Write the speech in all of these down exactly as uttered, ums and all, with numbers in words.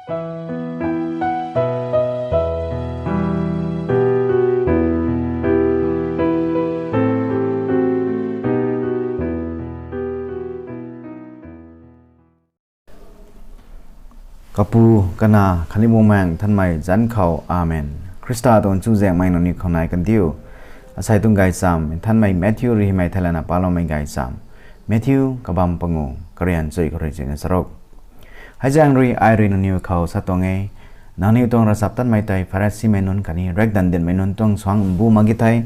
Kapu, Kanac khatni Bumaengh Nthanmei zanc khou, Amen. Khrista tuang chuzaenghmei nangniw khou nai kandiu. Asei tuang gaychamv Nthanmei Matthew rui hymei theilayna paloumei gaychamv. Matthew kabam pangu, karian chuy khou rui chuina charuk. Hei zaeng rui ai rui nangniw khou sa tuang e: Nangniw tuang ravchaptatmei tei Pharisimei nunc khatni riakdanv dinhmei nunc tuang suangc mbu mak ge thei,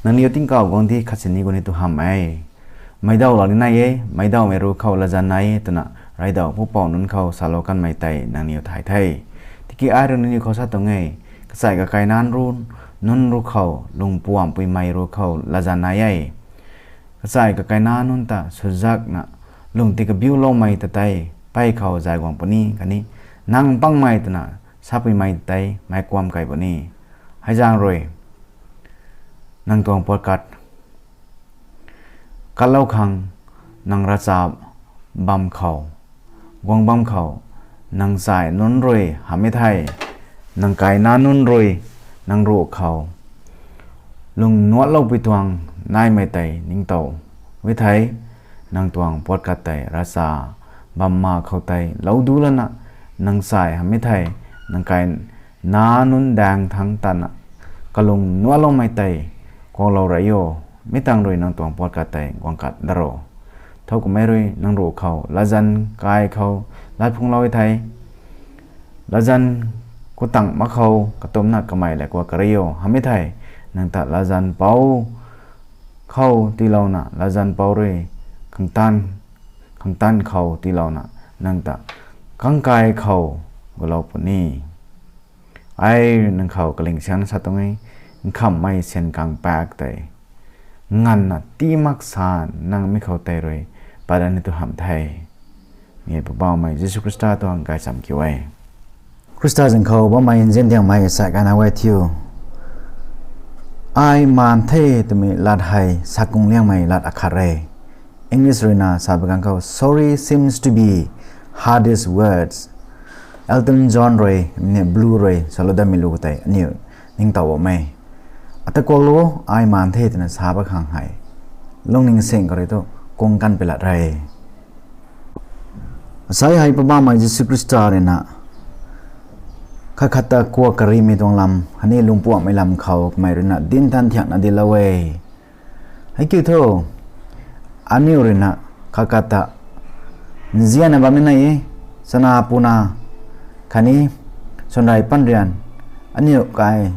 nangniw tingkauh guangcdic khatsini guangni tu hamh e. Meicdaw lak ni nai e, meicdawmei ruc khou latzan nai e twna raidau pupouc nunc khou salou kanmei tei nangniw thay the. Tiki ai rui nangniw khou sa tuang e: Kachai kakainac nunc ruc khou lungpuamhpuimei ruc khou latzan nai e. Kachai kakainac nunc ta swzakna lung tikabiuloumei ta tei pey khou zay guang puni khatni nang pangmei twna sapuimei ta tei meic kuam key puni. Hei zaeng rui nang tuang puatkat katlou khang nang ravchap bam khou, guang bam khou, nang chai nunc rui hamh e thei, nang kainac nunc rui nang ruc khou lung nuatloupui tuang naimei tei ningtow e thei, nang tuang puatkat tei ravchap bam ma khou tei lou du lana, nang chai hamh e thei, nang kainac nunc daeng thangc tana kalung nuatloumei tei kuaklou rai o. Mi tangv rui nang tuang puatkat tei guang kat dat ro. Thow kummei rui nang ruc khou latzan kai khou lat phungclou e thei, latzan ku tangc mak khou katumcna kamei lev kua kari o. Hamh e thei, nang ta latzan pou khou tiilouna latzan pou rui khang tanv khou tiilouna nang ta kangkai khou gulou puni. Ai nang khou kaling siangna sa tuang e: Nkhamhmei syan kang paek tei nganvna tii mak sa nang mi khou tei rui pat dat ni tu hamh the. Mi Poubauhmei Jisu Khrista tuang gaychamv kiu e. Khrista zanc khou bammei nzian diangmei sa kana e thiu. Ai maan the twmei lat hei sakung liangmei lat akhat e. English ruina sa bam ganv khou, Sorry seems to be hardest words. Elton John rui, ne Blur rui salou datmei lu tei aniu ningtow bammei. Ata kuaklou, ai maan the twna sa bam khang hei lungning sing khou rui tu kung kan pi lat re. Asei hei Poubauhmei Jisu Khrista ruina khat khat ta kuak karimei tuang lam khatni lungpuamhmei lam khou kamei ruina dinc than thiakna dinclou e. Hei kiu thu, aniu ruina khat khat ta nzianna bam ni nai e, chana puna khatni swnrei panrian, aniu kai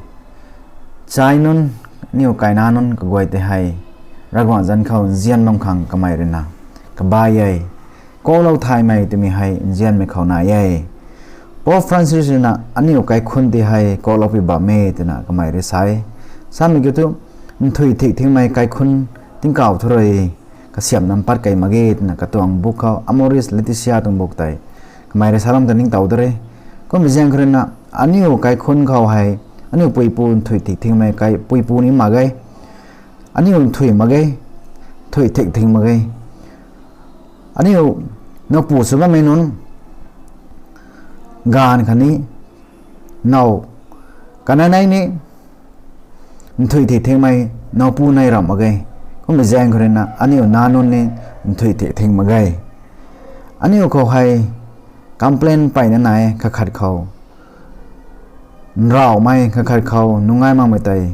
chai nunc, aniu kainac nunc kaguay tei hei Ravguangc zanc khou nzian bam khang kamei ruina kabai e. Kuaklou thaymei twmei hei nzianmei khou nai e. Pope Francis ruina aniu kaikhunc tei hei kuaklou pi bam e twna kamei rui sa e. Samei kiu thu, nthuih thik thingmei kaikhunc tingkauh thu rui kasiamh nam pat key mak ge twna katuang buk khou, Amoris Laetitia tuang buk tei kamei rui salam ta ningtow da re. Kummei zaeng khou ruina aniu kaikhunc khou hei aniu puipu nthuih thik thingmei kai puipu ni mak ge. Aniu nthuih mak ge, nthuih thik thing mak ge. Aniu nowpu sw bammei nunc gaanv khatni now kanei nei ni nthuih thik thingmei nowpu nei ramh mak ge. Kummei zaeng khou ruina aniu nac nunc ni nthuih thik thing mak ge. Aniu khou hei complain peyna nai e, khat khat khou nrauhmei, khat khat khou nungai makmei tei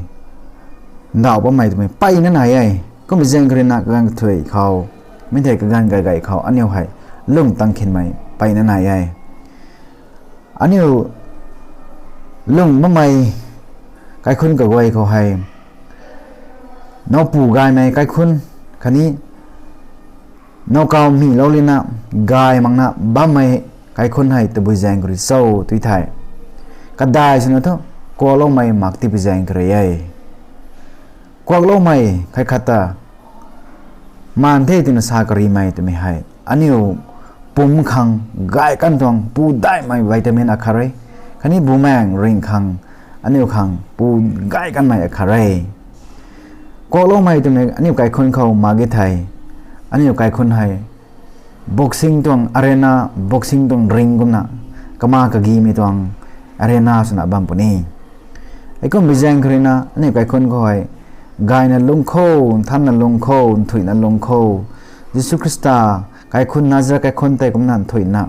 ndauh bammei twmei peyna nai e. Kummei zaeng khou ruina kaganv kathuih khou, mi thei kaganv gay gay khou aniu hei lung tang khinmei peyna nai e. Aniu lung bammei kaikhunc kaguay khou hei nowpu gaymei kaikhunc khatni nowkaw mihlou lina gay makna bammei kaikhunc hei tabui zaeng khou rui cho tu thei, kadai swna thu kuakloumei mak tipui zaeng khou rui e. Kuakloumei khat khat ta maan the twna sa karimei twmei hei aniu pumc khang gay kan tuang pu daihmei vitamin akhat re, khatni bumaengh ringh khang aniu khang pu gay kanmei akhat re. Kuakloumei twmei aniu kaikhunc khou mak ge thei, aniu kaikhunc hei boxing tuang arena, boxing tuang ring kumna kama kagimei tuang arena swna bam puni. Heikum bi zaeng khou ruina aniu kaikhunc khou hei, gayna lung kho, nthanna lung kho, nthuihna lung kho, Jisu Khrista kaikhunc, Nazareth kaikhunc tei kumna nthuihna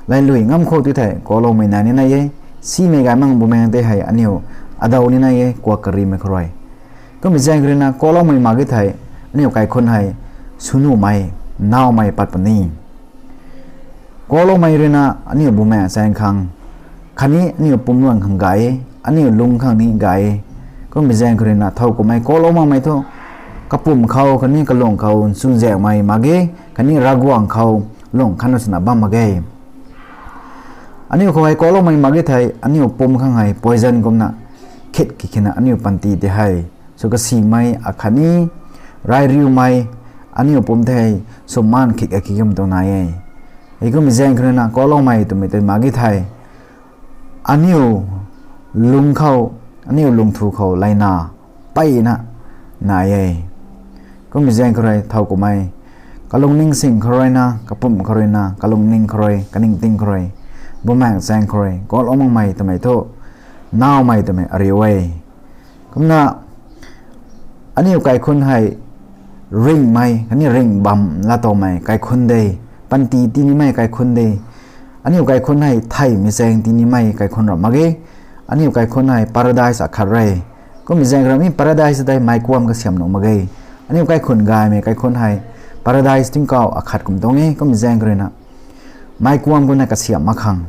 lailui ngam kho ti thei kuakloumei nai ni nai e. Simei gay mak bumaeng tei hei aniu adaw ni nai e, kuak karimei khou rui. Kumbi zaeng khou ruina kuakloumei mak ge thei, aniu kaikhunc hei swnuhmei, nawmei pat puni. Kuakloumei ruina aniu bumaengh chaeng khang, khatni aniu pumluan khang gay e, aniu lung khang ni gay e. Kumbi zaeng khou ruina thow kumhmei kuaklou makmei thu, kapumc khou khatni kalung khou nchunzaenghmei mak ge, khatni Ravguangc khou lung khatna swna bam mak ge. Aniu khou hei kuakloumei mak ge thei, aniu pum khang hei poison kumna khit ki khina aniu panty tei hei sw kasimei akhatni rai riumei, aniu pum tei hei sw maan khit a ki kum tuang nai e. Heikumbi zaeng khou ruina kuakloumei twmei tei mak ge thei, aniu lung khou, aniu lungthu khou layna peyna nai e. Kumbi zaeng khou rui thow kumhmei kalungning sing khou ruina, kapumc khou ruina, kalungning khou rui, kaningting khou rui, bumaengh chaeng khou rui kuaklou makmei twmei thu nawmei twmei ariu e. Kumna aniu kaikhunc hei ringhmei khatni ringh bam laatowmei kaikhunc de, panty tinimei kaikhunc de. Aniu kaikhunc hei theihmei chaeng tinimei kaikhunc ra mak ge. Aniu kaikhunc hei paradise akhat re. Kumbi zaeng khou ruina mi paradise tei meickuam kasiam nuh mak ge. Aniu kaikhunc gaymei kaikhunc hei paradise tingkauh akhat kum tuang e. Kumbi zaeng khou ruina meickuam kumna kasiam mak khang,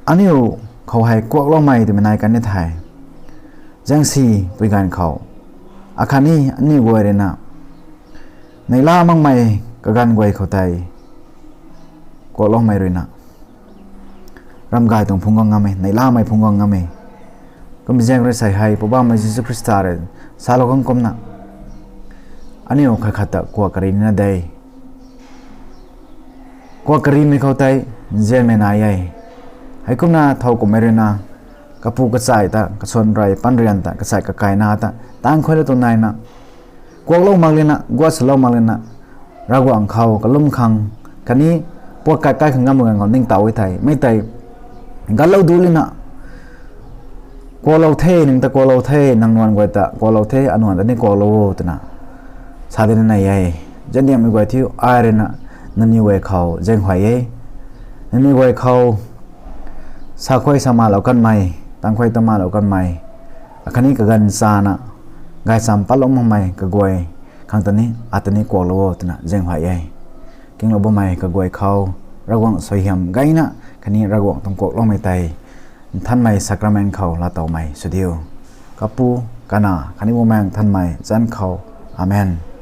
aniu khou hei kuakloumei twmei nai kan ni thei, zaengsi pui ganv khou, akhatni aniu guay ruina neihla makmei kaganv guay khou tei kuakloumei ruina ramgay tuang phungc guang ngam e, neihlamei phungc guang ngam e. Kumbi zaeng rui sei hei Poubauhmei Jisu Khrista rui salou khang kumna, aniu khat khat ta kuak kari nina de. Kuak karimei khou tei nzianmei nai e. Heikumna thow kumhmei ruina kapu kachai ta, kasuan rui panrian ta, kachai kakaina ta tang khuailou tuang naina, kuaklou mak lana, guat swlou mak lana, Ravguangc khou kalum khang khatni puak kat kai khang ngam ganv khou ningtow e thei, mei tei gatlou du lana, kuaklou the, ning ta kuaklou the, nang nuan guay ta kuaklou the, anuan ta ni kuaklou o twna sa dina nai e. Zandiangmei guay thiu, ai ruina nangniw guay khou zaenghuay e. Nangniw guay khou sa khuay sa malou kanmei, tang khuay ta malou kanmei, akhatni kaganv chana gaychamv patlou makmei kaguay khang ta ni, ata ni kuaklou o twna zaenghuay e. Kinglou bammei kaguay khou Ravguangc suaihiam gayna khatni Ravguangc tuang kuakloumei tei Nthanmei sacrament khou laatowmei sw diu. Kapu, Kanac khatni Bumaengh Nthanmei zanc khou. Amen.